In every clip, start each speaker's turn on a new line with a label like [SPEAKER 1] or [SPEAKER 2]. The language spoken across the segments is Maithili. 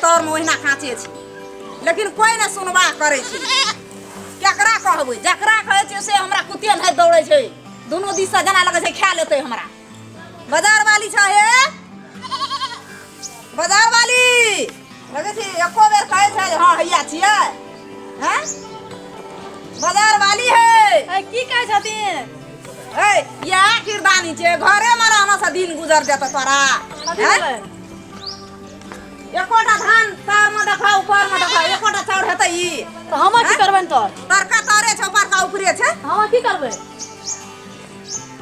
[SPEAKER 1] तरमे ओहिना काँचे छै लेकिन कोइ नहि सुनवाह करै छै। केकरा कहबै? जकरा कहै छियै से हमरा कुत्ते नहि दौड़ै छै, दुनू दिससँ जेना लगै छै खा लेतै हमरा। बाजार वाली छ हे, बाजार वाली लगै छै एको बेर कहै छै जे हँ हैया छियै। हैं बाजार वाली है।
[SPEAKER 2] ए, की कहै छथिन?
[SPEAKER 1] ए, इएह किरदानी छै, घरेमे रहना से दिन गुजर जेतौ तोरा।
[SPEAKER 2] कथी
[SPEAKER 1] हैं?
[SPEAKER 2] भेलै?
[SPEAKER 1] एकोटा धान तरमे देखा, ऊपरमे देखा, एकोटा चाउर हेतै ई?
[SPEAKER 2] तऽ हम की करबनि तोर?
[SPEAKER 1] तरका तरे छै, ऊपरका ऊपरे छै।
[SPEAKER 2] हम की करबै?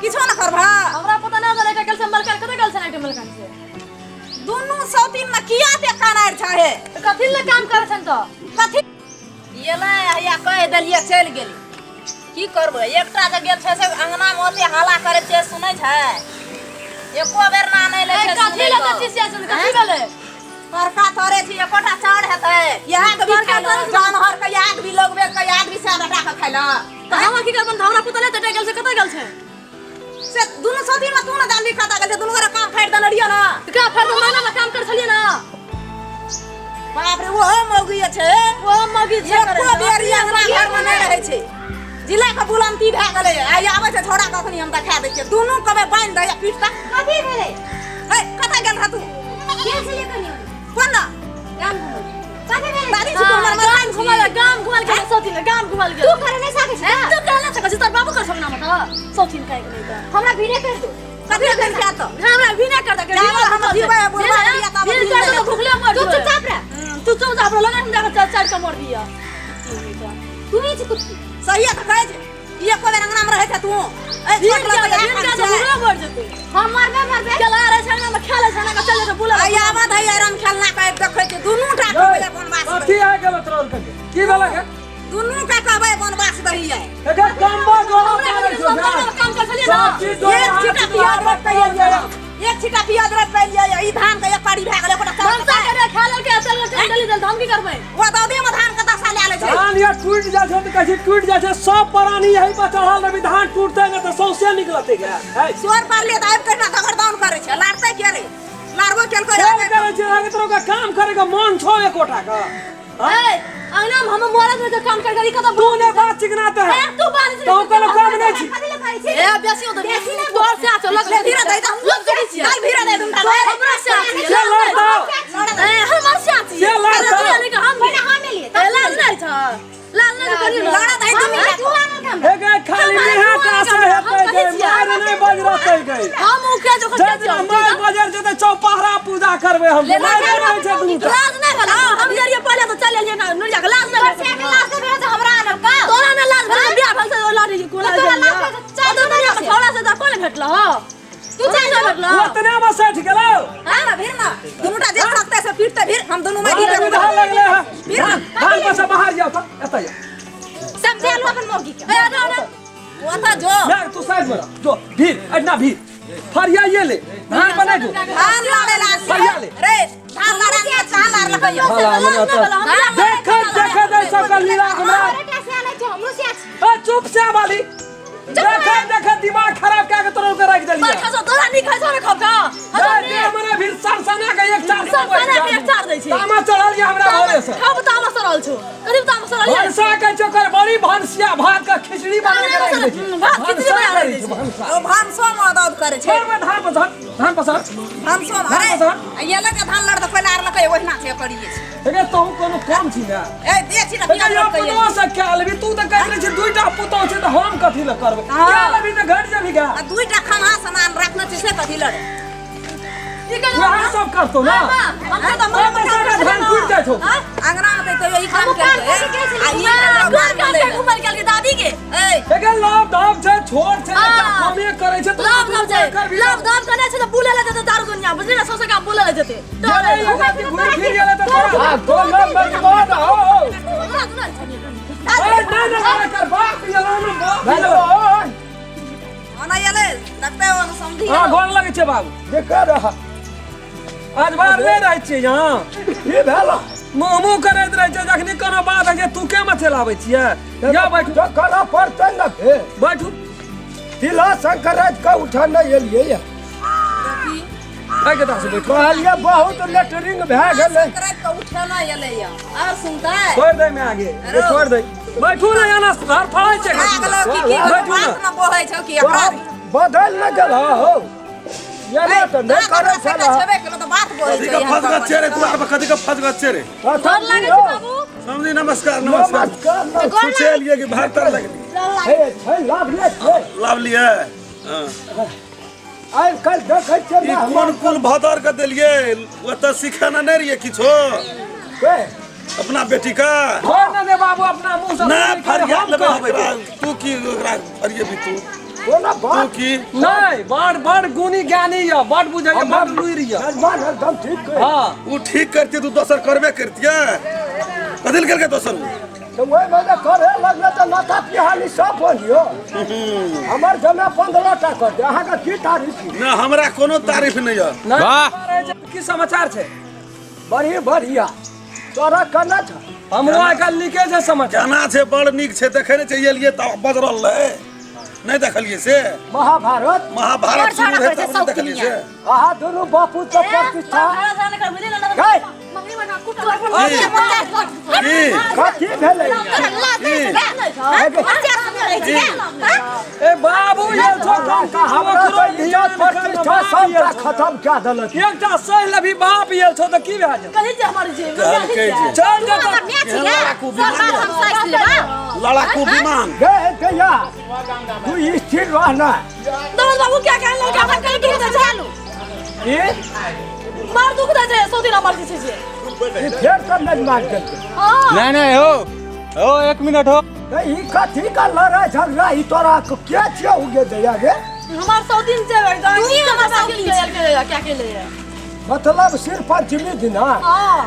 [SPEAKER 1] किछो ने करबह।
[SPEAKER 2] हमरा पता नहि चलै गेल छै मलकान, कतऽ गेल छै नाइट मलकान से।
[SPEAKER 1] दुनू सौतीन में किया ते कानार छै हे?
[SPEAKER 2] तऽ कथी लए काम करै छनि तऽ?
[SPEAKER 1] कथी एलै हैया, कहि देलियै चलि गेली। की करबै? एकटा जे गेल छै से अंगना मे ओते हल्ला करै छै, सुनै छै? एको बेर ना नहि लै
[SPEAKER 2] ए,
[SPEAKER 1] छै।
[SPEAKER 2] कथी
[SPEAKER 1] सुनै
[SPEAKER 2] लए
[SPEAKER 1] कऽ।
[SPEAKER 2] तऽ चिसिया छनि? कथी भेलै?
[SPEAKER 1] तड़का तरे छी, एकोटा चाउर हेतै? इएह के भी
[SPEAKER 2] तड़का
[SPEAKER 1] खाइ
[SPEAKER 2] तरे छी।
[SPEAKER 1] जानवर के इएह के भी लगबे के इएह के भी सए बेटा के खाइ
[SPEAKER 2] तऽ हम की करबनि? तऽ हमरा पता नहि तऽ गेल छै, कतऽ गेल छै।
[SPEAKER 1] से दुनू सौतीन में तू ने जानबी कतऽ गेल छै। दुनू गोरा काम फाड़ि देने रहियै ने।
[SPEAKER 2] तऽ का फायदा? महीना मे काम करै छलियै ने।
[SPEAKER 1] बाप रे, ओहो मौगी छै।
[SPEAKER 2] ओ मौगी छै करै।
[SPEAKER 1] एको बेर ई अंगना घर में नहि रहै छै। जिला के बुलंती भए गेलै। आइ आबै छै छोड़ा कखनी, हम देखा दै छियै। दुनू कबे बान्हि दैया पीठ तक।
[SPEAKER 3] कथी भेलै?
[SPEAKER 1] ए, कतऽ गेल रह तू?
[SPEAKER 3] गेल छलियै कनि
[SPEAKER 1] कोन ना?
[SPEAKER 3] गाम घुमै। कथी भेलै?
[SPEAKER 1] दादी छी तू हमर
[SPEAKER 2] गाम
[SPEAKER 1] मकान छी।
[SPEAKER 2] घुमल, गाम घुमल गेल सौतीन, गाम घुमल गेल।
[SPEAKER 3] तू करे नहि सकै छी?
[SPEAKER 2] तू करे नहि सकै छी, तोर बाबू कर सकना मत सौतीन काहे के नहि तऽ।
[SPEAKER 3] हमरा भीड़े कर दू।
[SPEAKER 1] कथी भेल क्या तऽ?
[SPEAKER 2] हमरा भी नहि कर दे।
[SPEAKER 1] जाबे हम जीबै, बुढ़बा बुढ़िया ताबे
[SPEAKER 2] भीड़
[SPEAKER 1] भीड़
[SPEAKER 2] कर
[SPEAKER 1] नहि।
[SPEAKER 2] दे, भुखले मर
[SPEAKER 3] तू
[SPEAKER 2] जेबै।
[SPEAKER 3] चुपचाप रह।
[SPEAKER 2] तू चुपचाप रह, लगे हम जाके चार चार के मर दिया।
[SPEAKER 3] तू ही छी कुत्ती।
[SPEAKER 1] सही तऽ कहै छै। ई एको बेर अंगना मे रहै छै तू? ए,
[SPEAKER 2] भीड़
[SPEAKER 1] छोट
[SPEAKER 2] कर
[SPEAKER 1] लग
[SPEAKER 2] दे, भीड़ कर दे, भुखले मर जेतै।
[SPEAKER 3] हम मरबे मरबे।
[SPEAKER 2] केला रहे छै ना, खेले छै ना, चल जेतै बुला।
[SPEAKER 1] आइ आबत है आराम खेलना के देखै छै। दुनू टा कहबै बनवास।
[SPEAKER 4] कथी आ गेल तोरा के? की भेलक हे?
[SPEAKER 1] दुनू के कहबै बनवास दही है।
[SPEAKER 4] एकर कम्बा जोड़ा
[SPEAKER 2] हमरा
[SPEAKER 4] मारै छौ।
[SPEAKER 2] सब काम कर छलियै ना।
[SPEAKER 4] सब चीज जोड़ा
[SPEAKER 1] एक
[SPEAKER 4] हाथ
[SPEAKER 1] छीटा
[SPEAKER 4] जोड़ा
[SPEAKER 1] पियाज रोपि
[SPEAKER 4] मारै
[SPEAKER 1] लिअ, एक छीटा पियाज रोपि लिअ। ई धान के एक पारी भए गेलै, एकोटा चाउर
[SPEAKER 2] भनसा करे खा लेलकै, चल चल चली देल, हम की करबै?
[SPEAKER 1] ओ दौदी में धान के दशा लए लै छै।
[SPEAKER 4] धान या टूट जाइ छै तऽ कहै छै टूट जाइ छै। सब प्राणी यही पर चढ़ल रहबी, धान टूटतै ने तऽ सौंसे निकलतै गे। है
[SPEAKER 1] शोर पारलियै तऽ आबि कऽ ना दगड़ दाउन करै छै। लाड़तै के रे? लाड़बो केलकै
[SPEAKER 4] खेल करै छै। आगे तोरा काम करे के मन छौ एकोटा के?
[SPEAKER 2] ए, अंगना में हम मरद में काम कर करी कत।
[SPEAKER 4] तू ने बात चिकनाते है।
[SPEAKER 2] ए, तू बात
[SPEAKER 4] तो कोनो काम नहीं छी।
[SPEAKER 3] कथी ले करै छी?
[SPEAKER 2] ए, बेसी होत।
[SPEAKER 3] बेसी ना।
[SPEAKER 2] तोर से आचो लग
[SPEAKER 1] ले भीड़ा दे दम।
[SPEAKER 2] लग करी छी।
[SPEAKER 1] चल भीड़ा दे तुम।
[SPEAKER 2] तोर हमरा से आची।
[SPEAKER 4] से लड़ता।
[SPEAKER 2] ए, हमर से आची।
[SPEAKER 4] से लड़ता।
[SPEAKER 2] तू लेके हम
[SPEAKER 3] पहिने हम एलियै।
[SPEAKER 2] ए, लाज नहीं छ, लाज नहीं करियो ना।
[SPEAKER 1] लड़ा दे तुम।
[SPEAKER 3] तू आनल के हमरा।
[SPEAKER 4] हे गे, खाली बिहा टा से हेतै गे, मार नहीं बज रहतै गे।
[SPEAKER 2] हम उ के जो
[SPEAKER 4] जे दिना मार बजर जेतै, चौपहरा पूजा करबै हम। मार रहै छै दुनू टा।
[SPEAKER 2] लाज नहीं भेल? हम जरिए पहिले तो चल एलियै ना नुरिया के लाज नहीं
[SPEAKER 3] तोर
[SPEAKER 2] भेल?
[SPEAKER 3] से के लाज नहि भेल तऽ हमरा आनल का?
[SPEAKER 2] तोरा ने लाज भेल, बियाह भेल से लड़ी कोना?
[SPEAKER 3] तोरा लाज भेल तऽ चल
[SPEAKER 2] चल दुनिया के छौड़ा से तऽ कोन भेटल हो?
[SPEAKER 3] तू चल
[SPEAKER 2] नहीं भेटल।
[SPEAKER 4] ओतने में सठि गेलौ।
[SPEAKER 1] हाँ, भीड़ ना दुनू टा जे सकते से पीटते भीड़, हम दुनू में
[SPEAKER 4] धान बुझा लगले है।
[SPEAKER 1] भीड़ ना।
[SPEAKER 4] धान पर से बाहर जाओ तऽ एतऽ जाओ।
[SPEAKER 3] समझा लो अपन मौगी के।
[SPEAKER 2] ए, ना ना।
[SPEAKER 1] वो तो जो
[SPEAKER 4] ना तू साइड में रह, जो भीड़ एतना भीड़ फरिया ये ले, धान पर नहीं जो।
[SPEAKER 1] धान लड़े ला।
[SPEAKER 4] फरिया ले।
[SPEAKER 1] रे, धान लड़ा के कहाँ लड़ लखै?
[SPEAKER 4] हाँ, हमरा तऽ देखत देखत ऐ सबके लीला हमरा।
[SPEAKER 3] हमरे टा से आनै छै, हमरो से आछि।
[SPEAKER 4] ए, चुप से वाली, देखत देखत दिमाग खराब कए के तोरा के राखि देलियै।
[SPEAKER 2] पर खसो, तोरा नीक है ने खबका।
[SPEAKER 4] ए, दे मने भीड़ सरसना के एक चार।
[SPEAKER 2] सरसना के एक चार दै छै।
[SPEAKER 4] तामा चढ़ल ये हमरा भोरे से।
[SPEAKER 2] खब तामा सड़ल छौ, करीब तामा सड़ल ये।
[SPEAKER 4] भनसा के चोकर बड़ी भनसिया भात के खिचड़ी बना के राखि दै छै।
[SPEAKER 2] भात खिचड़ी
[SPEAKER 4] भनसा
[SPEAKER 2] बना
[SPEAKER 4] करै
[SPEAKER 2] दै
[SPEAKER 4] छै
[SPEAKER 2] छै।
[SPEAKER 4] भनसा।
[SPEAKER 1] ओ भानसो मदद करे छै।
[SPEAKER 4] छोड़ धान पसार, धान पसार।
[SPEAKER 1] भानसो
[SPEAKER 4] धान
[SPEAKER 1] अरे
[SPEAKER 4] पसार।
[SPEAKER 1] ये लगे धान लड़ तऽ कोई आर लकै ओहिना छै करिए छै।
[SPEAKER 4] एगे तोहू कोनो कम छी ने?
[SPEAKER 1] ए, दे छी ना।
[SPEAKER 4] एगे
[SPEAKER 1] पियाज रोपि
[SPEAKER 4] अपनो से कए लेबी। तू तऽ कहै छी दुईटा पुतोह छै तऽ हम कथी लए करबै?
[SPEAKER 1] हाँ।
[SPEAKER 4] कए लेबी तऽ घटि जेबी गे।
[SPEAKER 1] आ दुईटा खम्हा सामान रखने छै से कथी लड़े?
[SPEAKER 4] वएह सब करतौ ना।
[SPEAKER 2] हम तऽ
[SPEAKER 4] हम तऽ सारा धान टूटि जाइ छौ।
[SPEAKER 1] अंगना में तऽ ई काम
[SPEAKER 3] हम काम
[SPEAKER 1] केलकै।
[SPEAKER 3] करै गेल छलियै।
[SPEAKER 1] आ ई
[SPEAKER 2] कोन काम के घुमल गेल दादी के?
[SPEAKER 1] ए,
[SPEAKER 4] एगे लाभ धाम छै, छोट छै,
[SPEAKER 2] हाँ।
[SPEAKER 4] बच्चा कमे करै छै तऽ
[SPEAKER 2] लाभ
[SPEAKER 4] तू
[SPEAKER 2] धाम छै।
[SPEAKER 4] करबी।
[SPEAKER 2] लाभ धाम कने छै तऽ बुले ले जेतै दारू दुनिया, बुझली ने? सौंसे गाम बुले ले जेतै।
[SPEAKER 4] गेलै एक आदमी घुरि फिर गेलै तऽ तोरा
[SPEAKER 5] आ तो लग लग बाद हो।
[SPEAKER 4] ए, नहि नहि नहि कर बाप गेलौ ने बाप
[SPEAKER 5] हेलो।
[SPEAKER 4] गेलौ।
[SPEAKER 1] ओना एलै देखते ओ समझी।
[SPEAKER 4] हाँ, गोर लगै छै बाबू।
[SPEAKER 5] देखे रह।
[SPEAKER 4] आज बार नहि रहै छियै यहाँ।
[SPEAKER 5] की भेल?
[SPEAKER 4] मुँह मुँह करैत रहै छै। जखनी कोनो बात होइ छै, तू के मथे लाबै छियै? या बैठू।
[SPEAKER 5] तऽ करऽ पड़तै ने फेर।
[SPEAKER 4] बैठू।
[SPEAKER 5] तिला संक्रांति के उठा नहि एलियै ये।
[SPEAKER 1] देखी।
[SPEAKER 4] खाइ के दास बैठो।
[SPEAKER 5] कहलिए बहुत लेटरिंग भए गेलै।
[SPEAKER 1] संक्रांति के उठेना एलैया आर सुनतै।
[SPEAKER 4] छोड़ दे में आगे छोड़ दे, बैठू ना यहाँ घर फड़ै छै।
[SPEAKER 1] भए गेलौ कि की
[SPEAKER 4] बैठू ना।
[SPEAKER 1] बात न बोलै छौ कि एकरा
[SPEAKER 5] बदल न गेल हो ये तऽ नहि करै छल।
[SPEAKER 1] छेबे केलौ तऽ बात बोलै
[SPEAKER 6] कथी
[SPEAKER 1] छौ।
[SPEAKER 6] के फस गच्छे रे दुआर पर? कथी के फस गच्छे रे?
[SPEAKER 5] गोर
[SPEAKER 2] लागै छी बाबू।
[SPEAKER 6] समझी, नमस्कार नमस्कार।
[SPEAKER 5] नमस्कार।
[SPEAKER 6] पूछे लिए कि भाग तर लगली।
[SPEAKER 5] हे छै लाभ ले छै।
[SPEAKER 6] लाभ लिए, हाँ।
[SPEAKER 5] आइ काल्हि देखै छियै
[SPEAKER 6] ई कोन कोन भदर के देलिए? ओतऽ सिखाना नहि रहिए किछो अपना बेटी का?
[SPEAKER 4] छोड़ ना दे बाबू, अपना मुंह से
[SPEAKER 6] ना फरियाद
[SPEAKER 4] हम
[SPEAKER 6] लेबै
[SPEAKER 4] कहबै।
[SPEAKER 6] ओकरा। तू की ओकरा फरियेबी तू?
[SPEAKER 5] कोनो
[SPEAKER 6] तू
[SPEAKER 5] बात
[SPEAKER 6] की
[SPEAKER 4] नहीं, बड़ बड़ गुणी ज्ञानी यऽ, बड़ बुझै यऽ, बड़ लुरि यऽ।
[SPEAKER 5] मेहमान एकदम ठीक कहि।
[SPEAKER 4] हाँ।
[SPEAKER 6] उ ठीक करतियै तू दोसर करबे करतियै। कथी लए केलकै दोसर उ?
[SPEAKER 5] तऽ ओहिमे जे करे लगलै तऽ नाता पिहानी सब बनियो हमर जमे 15 टा कर दे। अहाँके की तारीफ?
[SPEAKER 6] ना, हमरा कोनो तारीफ नहि यऽ।
[SPEAKER 4] नहीं, की समाचार छै?
[SPEAKER 5] बढ़िया बढ़िया, तोरा केना छ?
[SPEAKER 4] हमरो आइ काल्हि नीके छै समाचार।
[SPEAKER 6] केना छै? बड़ नीक छै। देखै नहि छै, एलियै तऽ बजरल रहै, नहि देखलियै से?
[SPEAKER 5] महाभारत
[SPEAKER 6] महाभारत शुरू रहै तब नहि देखलियै से?
[SPEAKER 5] अहाँ दुनू बापू तऽ प्रतिष्ठा गए।
[SPEAKER 6] की
[SPEAKER 5] कथी भेलै?
[SPEAKER 4] ए बाबू, ये छौ कम किछु
[SPEAKER 5] हमरा
[SPEAKER 4] ओकरो
[SPEAKER 5] तऽ इज्जत प्रतिष्ठा सबटा खतम कए देलक।
[SPEAKER 4] एकटा सहि लेबही, बाप ये छौ तऽ की भए जेतै?
[SPEAKER 2] कही जे हमर जे
[SPEAKER 6] कहलकै जे
[SPEAKER 4] चल जेतौ।
[SPEAKER 6] एहन लड़ाकू विमान, लड़ाकू विमान।
[SPEAKER 5] गे दैया, तू स्थिर रह ना।
[SPEAKER 2] दमन बाबू, क्या कहल लड़का अपन कहीं दुख दे चालू
[SPEAKER 5] ई
[SPEAKER 2] मार दुख दे छै सौ दिन हमर जे छै से।
[SPEAKER 5] ई फेर तऽ नहि मारि देलकै?
[SPEAKER 2] हां।
[SPEAKER 7] नहीं नहीं, हो हो, एक मिनट हो।
[SPEAKER 5] ए, ई कथी का लड़ाई झगड़ा? ई तोरा के छियौ गे दैया गे?
[SPEAKER 2] हमार सौ दिन से एकदम
[SPEAKER 3] तू ही हमर सौतीन
[SPEAKER 2] के के क्या के ले।
[SPEAKER 5] मतलब सिर्फ पंचमी दिना?
[SPEAKER 2] हां।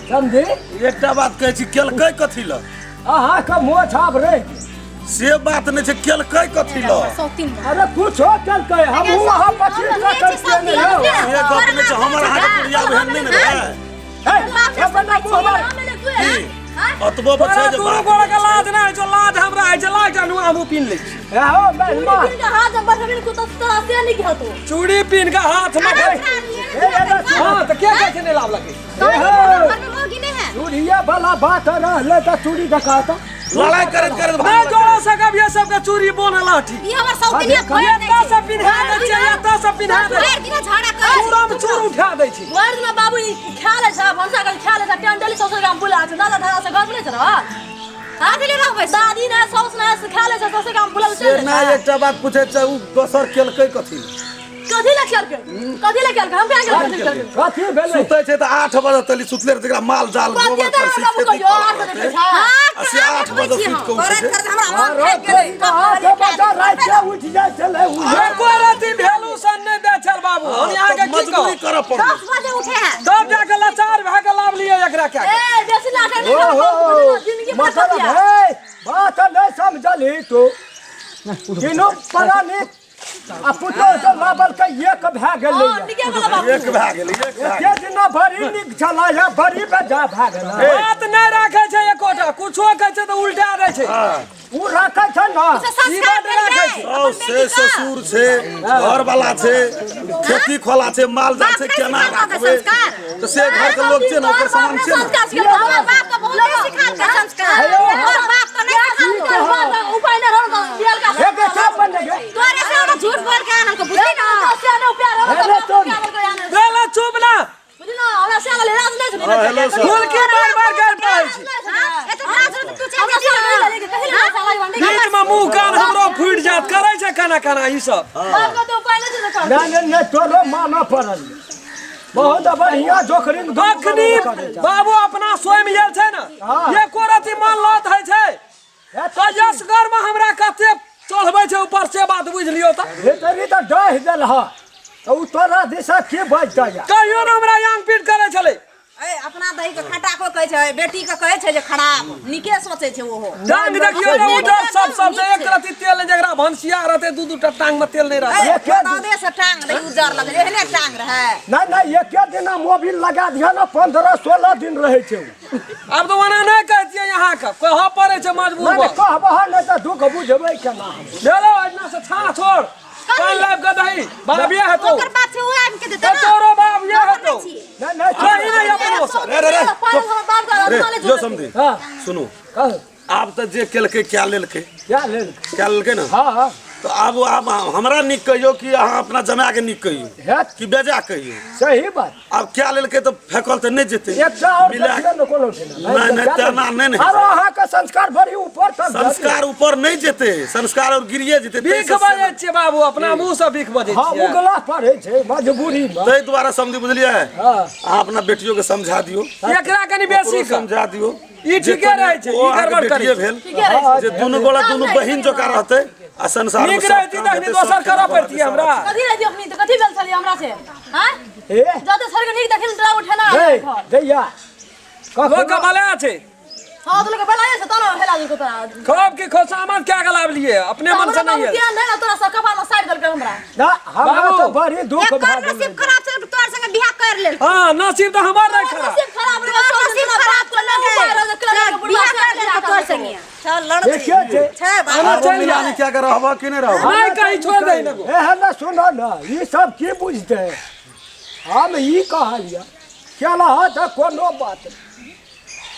[SPEAKER 5] समझी।
[SPEAKER 6] एकटा बात कहै छी, केलकै कथी लए?
[SPEAKER 5] अहाँके मोछ आब रहि गेल।
[SPEAKER 6] से बात नहि छै, केलकै कथी लए?
[SPEAKER 3] सौतीन।
[SPEAKER 5] अरे कुछो केलकै, हमहूँ अहाँ 25 टा करितियै ने यौ।
[SPEAKER 6] से गप नहि छै, हमर अहाँके पुरिया बहन नहि ने रहै।
[SPEAKER 5] हे, अपन मुँह हमर
[SPEAKER 6] की अतबो
[SPEAKER 4] तोरा
[SPEAKER 6] बचै जे
[SPEAKER 4] दुनू
[SPEAKER 6] बाप
[SPEAKER 4] गोड़ा के लाज नहि होइ छौ? लाज हमरा होइ छै, लाज नुआ हमहूँ पिन्ह लै छी।
[SPEAKER 5] हे हो मेहमान।
[SPEAKER 2] दिन का हाथ जब बैठबी को तो तोरा से नहीं हतो।
[SPEAKER 4] चूड़ी पिन्ह के हाथ में
[SPEAKER 5] हे, हे,
[SPEAKER 4] हाँ तऽ के कहै छै नहि लाभ लगे?
[SPEAKER 5] हे हो, चूड़िए वाला बात रहलै तऽ चूड़ी देखा तऽ।
[SPEAKER 6] लड़ाई करैत करैत
[SPEAKER 4] नहि
[SPEAKER 6] भाग
[SPEAKER 4] जोड़ा सकब ये सबके चूड़ी बोन लाठी।
[SPEAKER 3] ई हमर सौतीन भरि
[SPEAKER 4] एतऽ से पिन्हा दै छियै, एतऽ से पिन्हा दै
[SPEAKER 3] भरि दिन झगड़ा करै।
[SPEAKER 4] चूड़म चूड़ उठा दै छी।
[SPEAKER 2] भरि दिन बाबू ई खा ले छै, भनसा कर खा ले छै, टाइम डेली सौसे गाम बुला छै, दादा धारा से घर नहि छै रहल।
[SPEAKER 3] हाँ भेलै रहबै।
[SPEAKER 2] दादी ने सौस ने से खा ले छै, सौसे गाम बुला
[SPEAKER 6] से
[SPEAKER 2] चल।
[SPEAKER 6] नहि, एकटा बात पूछै छै, उ दोसर केलकै कथी लए?
[SPEAKER 2] कथी ले खेलकै? कथी ले खेलकै? हम क्या केलकै? कथी खेलकै?
[SPEAKER 5] कथी भेलै?
[SPEAKER 6] सुतै छै तऽ 8 बजे तली सुतले रहै छै, एकरा माल जाल
[SPEAKER 2] बात
[SPEAKER 6] गोबर
[SPEAKER 2] के तऽ
[SPEAKER 6] करसी
[SPEAKER 2] बाबू
[SPEAKER 6] खेती
[SPEAKER 2] कहियो
[SPEAKER 6] करऽ
[SPEAKER 2] 8 बजे
[SPEAKER 6] रहतै।
[SPEAKER 2] छै।
[SPEAKER 6] आ से 8 बजे सुति कऽ उठै
[SPEAKER 1] करैत
[SPEAKER 6] छै।
[SPEAKER 1] करैत हमरा मन
[SPEAKER 5] अरे
[SPEAKER 1] थाकि गेलै।
[SPEAKER 5] अहाँके बच्चा रातिके उठि जाइ छलै उहे।
[SPEAKER 4] एको रति भेलू सन नहि दै छल बाबू, हम अहाँके की
[SPEAKER 6] मजबूरी
[SPEAKER 4] कहब?
[SPEAKER 6] करऽ पड़लै।
[SPEAKER 3] 10 बजे उठे है।
[SPEAKER 4] तब जाके लाचार भए कऽ लाभ लिअ एकरा क्या।
[SPEAKER 2] ए बेसी लाठे नहीं
[SPEAKER 5] ओहो
[SPEAKER 2] बाबू, जिंदगी भर
[SPEAKER 5] मतलब
[SPEAKER 2] बतिया।
[SPEAKER 5] हे, बात नहि समझलही तू। तीनू प्राणी आ पुतोह से लाबल के एक भए गेलै।
[SPEAKER 2] हां, निके बोला बाबू।
[SPEAKER 6] एक भए गेलै, एक भए
[SPEAKER 5] एते दिना बड़ी नीक छलै या बड़ी बेजा भए गेलै।
[SPEAKER 4] बात नहि राखै छै एकोटा, कुछो कहै छै तऽ उल्टा दै छै।
[SPEAKER 6] हाँ।
[SPEAKER 5] ओ राखै छै ने।
[SPEAKER 4] ई बात राखै छै।
[SPEAKER 6] साउस छै, ससुर छै, घरवाला छै, खेती खोला छै, माल जाल छै, केना राखबै तऽ से घर के लोग छै ने, ओकर सामान छै ने।
[SPEAKER 2] संस्कार सिखा
[SPEAKER 3] हमर बाप तऽ बहुते सिखालकै संस्कार, तोर बाप तऽ नहि सिखालकै।
[SPEAKER 2] उपाय नहि रहल तऽ बियाल का
[SPEAKER 5] हे बेटा बने गे।
[SPEAKER 3] तोरे से हमरा झूठ बोल के आनल के बुझली ना।
[SPEAKER 2] से नहि उपाय रहल
[SPEAKER 5] हेलो,
[SPEAKER 2] तऽ
[SPEAKER 5] तुम।
[SPEAKER 2] क्या बोल के आनल।
[SPEAKER 4] देला चुप ना।
[SPEAKER 2] बुझली ना, हमरा से आनल राज नहि छै।
[SPEAKER 6] हाँ, हेलो सर।
[SPEAKER 4] फूल की बार बार गारि पड़ै छै।
[SPEAKER 3] एते लाज रहतै तू चलि
[SPEAKER 2] हमरा से
[SPEAKER 3] जेती।
[SPEAKER 2] आनल कहि ले साला बंडी।
[SPEAKER 4] बीच में मुंह कान हमरो फूटि जात, करै छै खाना खाना ई सब।
[SPEAKER 2] बाप के तऽ उपाय नहि छै तऽ कर।
[SPEAKER 5] नहि नहि नहि, तोरो मानऽ पड़ल, बहुत बढ़िया जोखरिंग।
[SPEAKER 4] अखनी बाबू अपना स्वयं गेल छै ने,
[SPEAKER 5] हाँ।
[SPEAKER 4] एको रति मन लत होइ छै तऽ यसगर में हमरा कते चढ़बै छै ऊपर, से बात बुझि लियौ तऽ।
[SPEAKER 5] भीतरी तऽ डहि देल ह तऽ ओ तोरा दिशा की बजतै?
[SPEAKER 4] कहियो ने हमरा यांग पीट करै छलै।
[SPEAKER 1] ए अपना दही के खटा को कहै छै, बेटी के कहै छै जे खराब, नीके सोचै छै ओहो।
[SPEAKER 4] टांग देखियौ ने उठल सब सबसे एक रति तेल नहि, जकरा भनसिया रहतै दू दू टा टांग में तेल नहि रहतै।
[SPEAKER 1] ए
[SPEAKER 5] एके
[SPEAKER 1] दादे से टांग रही उजर लगै, एहने टांग रहै।
[SPEAKER 5] नहि नहि, एके दिना मोबिल लगा दिहऽ ने, 15 16 दिन रहै छै उ।
[SPEAKER 4] आब तऽ ओना नहि कहतियै अहाँके, कहऽ पड़ै छै मजबूर
[SPEAKER 5] नहि नहि
[SPEAKER 4] भऽ।
[SPEAKER 5] कहबह नहि तऽ दुःख बुझबै केना हम?
[SPEAKER 4] चलो एहिना से छाड़ छोड़। कान लाइब के दही बाप ये है तो
[SPEAKER 3] ओकर बाप छै ओ आबि के देतै
[SPEAKER 4] तो
[SPEAKER 3] ना
[SPEAKER 4] तोरो बाप ये है तो
[SPEAKER 5] नहीं नहीं
[SPEAKER 4] सही नहीं अपन दोसर
[SPEAKER 6] रे रे रे
[SPEAKER 2] पागल हमर बाप का
[SPEAKER 6] रे
[SPEAKER 2] आत्मा
[SPEAKER 6] जो समझी
[SPEAKER 5] हाँ
[SPEAKER 6] सुनू
[SPEAKER 5] कह
[SPEAKER 6] आब तऽ जे केलकै क्या लेलकै
[SPEAKER 5] क्या लेल
[SPEAKER 6] क्या लेलकै ने
[SPEAKER 5] हाँ हाँ
[SPEAKER 6] तऽ आब आब हमरा नीक कहियौ कि अहाँ अपना जमाए के नीक कहियौ
[SPEAKER 5] है
[SPEAKER 6] कि बेजा कहियौ
[SPEAKER 5] सही बात
[SPEAKER 6] आब क्या लेलकै तऽ फेकल तऽ नहि जेतै
[SPEAKER 5] एकटा और
[SPEAKER 6] मिला
[SPEAKER 5] देखियौ ने कोनो छै
[SPEAKER 6] नहि, नहि, तेना नहि, नहि।
[SPEAKER 5] आरो अहाँके संस्कार बड़ी ऊपर तक
[SPEAKER 6] संस्कार ऊपर नहि जेतै संस्कार और गिरिए जेतै
[SPEAKER 4] भीख बजै छियै बाबू अपना मुँह से भीख बजै
[SPEAKER 5] हाँ
[SPEAKER 4] छियै
[SPEAKER 5] उगला पड़ै छै मजबूरी में
[SPEAKER 6] ताहि दुआरे समझी बुझलियै
[SPEAKER 5] हाँ
[SPEAKER 6] अहाँ अपना बेटियो के समझा दियौ
[SPEAKER 4] एकरा कनि बेसी
[SPEAKER 6] ओकरो
[SPEAKER 4] कह
[SPEAKER 6] समझा दियौ
[SPEAKER 4] ई
[SPEAKER 6] जे
[SPEAKER 4] ठीके
[SPEAKER 6] कनि
[SPEAKER 4] रहै छै,
[SPEAKER 6] ओ
[SPEAKER 4] ई
[SPEAKER 6] अहाँके
[SPEAKER 4] गड़बड़ करै
[SPEAKER 6] बेटिये
[SPEAKER 4] छै।
[SPEAKER 6] भेल
[SPEAKER 2] ठीके रहै छै
[SPEAKER 6] जे दुनू गोला दुनू बहिन जकाँ रहतै आ संसार में
[SPEAKER 4] नीक
[SPEAKER 6] सब
[SPEAKER 4] रहती
[SPEAKER 6] काम
[SPEAKER 4] तखनी
[SPEAKER 6] हेतै,
[SPEAKER 4] दोसर
[SPEAKER 6] सब
[SPEAKER 4] करऽ
[SPEAKER 6] खेतै,
[SPEAKER 4] पड़तियै
[SPEAKER 6] सब
[SPEAKER 4] हमरा
[SPEAKER 2] कथी रहती अखनी तऽ कथी भेल छलियै हमरा से आँय
[SPEAKER 5] ए
[SPEAKER 2] जते सर के नीक देखिन तोरा उठेना
[SPEAKER 5] दे दैया
[SPEAKER 4] लोक के भले छै
[SPEAKER 2] हाँ तो लोग बेलाये से तोरा हेला देलको तोरा
[SPEAKER 4] खूब की खोसामद क्या गलाब लिए अपने मन से नहीं है
[SPEAKER 2] ध्यान दे ना तोरा सब कपार में साइड देलकै हमरा
[SPEAKER 5] ना हमरा
[SPEAKER 4] बाबू।
[SPEAKER 5] तो बड़ी दुख
[SPEAKER 3] एकर
[SPEAKER 5] भऽ गेलै
[SPEAKER 3] नसीब खराब छल कि तोहर संगे बियाह कर लेल
[SPEAKER 4] हाँ नसीब तो हमार रहे खराब
[SPEAKER 2] नसीब खराब रहे
[SPEAKER 3] तोहर नसीब खराब छल बियाह कर लेल तोहर संगे
[SPEAKER 1] चल लड़
[SPEAKER 5] देखियो जे
[SPEAKER 1] छै बाबू
[SPEAKER 4] आना चल जा
[SPEAKER 6] मिलानी क्या कर रहबा कि नहि रहबा
[SPEAKER 4] नहीं कहीं छोड़ दे इनको
[SPEAKER 5] ए हे ना सुनो ना ई सब की बुझते हम ई कहलियै केला तऽ कोनो बात नहि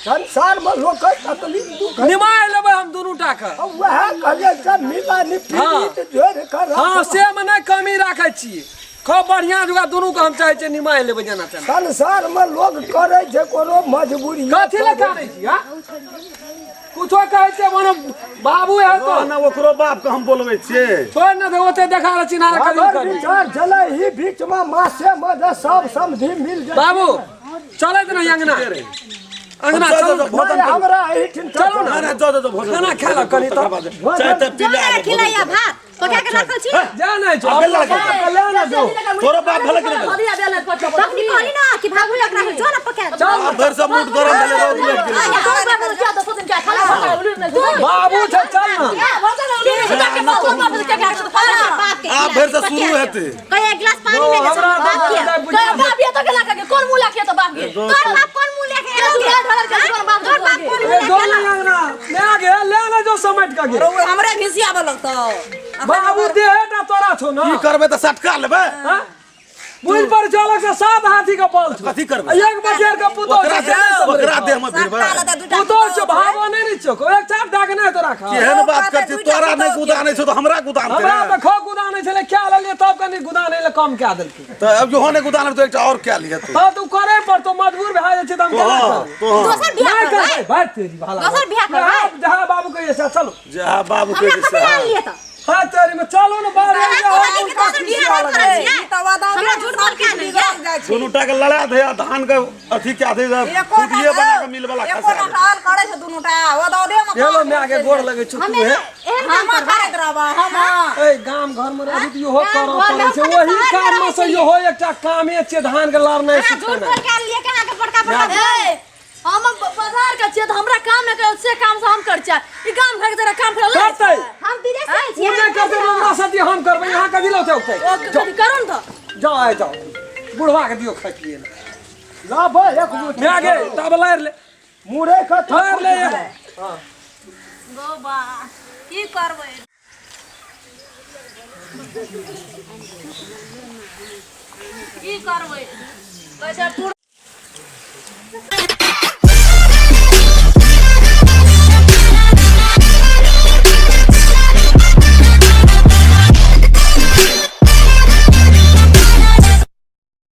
[SPEAKER 5] संसार में लोक के तकलीफ दुख है।
[SPEAKER 4] निमाय लेबै हम दुनू टा के
[SPEAKER 5] वएह कहलियै सब मिला नि पीड़ित जोड़ कर
[SPEAKER 4] हाँ से में नहीं कमी राखै छियै खूब बढ़िया जुगा दुनू के हम चाहै छियै निमाय लेबै जेना तेना
[SPEAKER 5] संसार में लोग करै छै कोनो मजबूरी
[SPEAKER 4] कथी लए कानै छी हाँ कुछो कहै छियै मने बाबू है तो
[SPEAKER 6] ना ओकरो बाप के हम बोलबै छियै
[SPEAKER 4] छोड़ न दे ओते देखा रहे चिन्हार करी
[SPEAKER 5] हमर
[SPEAKER 4] करी
[SPEAKER 5] विचार छलै ई बीच में मासे में जे सब समधि मिल जाए
[SPEAKER 4] बाबू चलैत नहीं अंगना अंगना
[SPEAKER 6] चल,
[SPEAKER 4] चल
[SPEAKER 6] चल, भोजन
[SPEAKER 5] नहीं,
[SPEAKER 6] करू।
[SPEAKER 5] हमरा एहिठाम
[SPEAKER 4] चलू ना।
[SPEAKER 6] ना ना जाओ जाओ भोजन
[SPEAKER 4] खाना
[SPEAKER 6] करू।
[SPEAKER 4] खा लो कनी तो।
[SPEAKER 6] तकर बाद चाय ताय पी
[SPEAKER 3] जो
[SPEAKER 6] ले
[SPEAKER 3] ना
[SPEAKER 6] आबो,
[SPEAKER 3] खिलाइया
[SPEAKER 6] भोजन
[SPEAKER 3] भात पका के रखल छी
[SPEAKER 4] जा नहीं छो
[SPEAKER 6] आ, बेल लगा के।
[SPEAKER 4] ले ना जो
[SPEAKER 6] तोरो बाप भेलै कि नहि भेलै?
[SPEAKER 2] हदिया बेल पट
[SPEAKER 3] तखनी कहली ना कि भागु लग रहा जो ना पका
[SPEAKER 6] करू। आब भरि सब मूड गरम भेलै रौद लागि गेलै
[SPEAKER 2] तोर बाप क्या दस दिन क्या खाना खाना उलूर नहीं
[SPEAKER 4] बाबू छै चल ना
[SPEAKER 3] बाप के
[SPEAKER 6] आब भरि से शुरू हेतै
[SPEAKER 3] कहे एक गिलास पानी ले
[SPEAKER 4] हमरा
[SPEAKER 3] बाप के
[SPEAKER 2] बाप ये तो केला के कोन मुंह लाके तो बाप के
[SPEAKER 3] तोर बाप कोन मुंह लेके
[SPEAKER 2] तू ढलर के तोर बाप
[SPEAKER 3] तोर बाप कोन मुंह
[SPEAKER 4] ए, जो
[SPEAKER 3] लेके
[SPEAKER 4] नहीं अंगना ले गे ले ना जो समेट के गे
[SPEAKER 1] रौ हमरे घिसियाबऽ लगतौ
[SPEAKER 4] बाबू देहे टा तोरा छौ ना
[SPEAKER 6] की करबै तऽ सटका लेबै
[SPEAKER 4] हाँ? बुझ पर चलक से सात हाथी के बल छौ
[SPEAKER 6] कथी करबै?
[SPEAKER 4] एक बटेर के पुतोह
[SPEAKER 6] ओकरा
[SPEAKER 4] छै, से नहि समझै
[SPEAKER 6] ओकरा
[SPEAKER 4] छौ।
[SPEAKER 6] देह में भिड़बै
[SPEAKER 1] सटका लेतै दूटा
[SPEAKER 4] पुतोह छौ भावो नहि ने छौ एक चाप दाग नहि तोरा खा
[SPEAKER 6] केहन बात कर छी तोरा नहि गुदा नहि छौ तऽ हमरा गुदा
[SPEAKER 4] हमरा तऽ खो गुदा नहि छलै क्या लेलियै तब कनि गुदा नहि ले कम कए देलकै
[SPEAKER 6] तऽ अब जो नहि गुदा तऽ एकटा और कए लिहे तू
[SPEAKER 4] हँ तू करे पड़तो मजबूर भए जाइ छै तऽ हम केना करबै?
[SPEAKER 6] तो हाँ
[SPEAKER 3] दोसर बियाह
[SPEAKER 4] नहि
[SPEAKER 3] करबै
[SPEAKER 4] करबै भाइ तेरी भाला
[SPEAKER 3] दोसर बियाह करबै?
[SPEAKER 4] जहाँ बाबू कहिए से चलो
[SPEAKER 6] जहाँ बाबू
[SPEAKER 3] हमरा
[SPEAKER 6] कहे
[SPEAKER 3] कथी
[SPEAKER 6] से
[SPEAKER 3] लान लिए तऽ
[SPEAKER 4] हाँ तेरी में चलो ने बाहर
[SPEAKER 3] हमरा कहलियै कि दोसर बियाह नहि करै छियै
[SPEAKER 1] ई तऽ वादा
[SPEAKER 3] हमरा झूठ बोल के आनलियै
[SPEAKER 1] जाइ छै
[SPEAKER 6] दुनू टा के लड़ा दे आ धान के अथी क्या दे
[SPEAKER 1] एको
[SPEAKER 6] कुटिए बना के मिल वाला
[SPEAKER 1] एको
[SPEAKER 6] खसा
[SPEAKER 1] टा
[SPEAKER 6] दे
[SPEAKER 1] टाल करै छै दुनू टा ओ दऽ दे मे
[SPEAKER 4] हेलो माय के गोर लगे छौ
[SPEAKER 3] हम
[SPEAKER 4] तू हे
[SPEAKER 3] एहन काम
[SPEAKER 1] हम
[SPEAKER 3] करबै
[SPEAKER 1] करैत रहब हम
[SPEAKER 4] ए गाम घर में रहबी तऽ इहो
[SPEAKER 3] गाम
[SPEAKER 4] करऽ
[SPEAKER 3] घरमे
[SPEAKER 4] पड़ै छै
[SPEAKER 3] हम
[SPEAKER 4] ओही
[SPEAKER 3] शहरमे
[SPEAKER 4] काम में
[SPEAKER 3] रहै
[SPEAKER 4] से इहो एकटा कामे छै धान के लड़नाइ
[SPEAKER 3] अहाँ झूठ
[SPEAKER 4] सुखनाइ
[SPEAKER 3] बोल के आनलियै कि अहाँके बड़का बड़का
[SPEAKER 2] ए हम बाजार के छियै तऽ हमरा काम नहि करे से काम से हम कर छियै ई गाम घर के जरा काम करे
[SPEAKER 4] करतै
[SPEAKER 3] हम विदेश आयल
[SPEAKER 4] ओ
[SPEAKER 3] छियै
[SPEAKER 4] नहि करतै तऽ हमरा सती हम करबै यहाँ कथी लौते उठतै
[SPEAKER 2] कथी करू ने तऽ
[SPEAKER 4] जाओ आइ जाओ बुढ़वा के दियौ खाइ पिए लए
[SPEAKER 5] लाबऽ एक मुट्ठी
[SPEAKER 4] माय गे तब लड़ि ले
[SPEAKER 5] मुरै के
[SPEAKER 4] लड़ि ले
[SPEAKER 2] गो बा की करबै की करबै पैसा टूट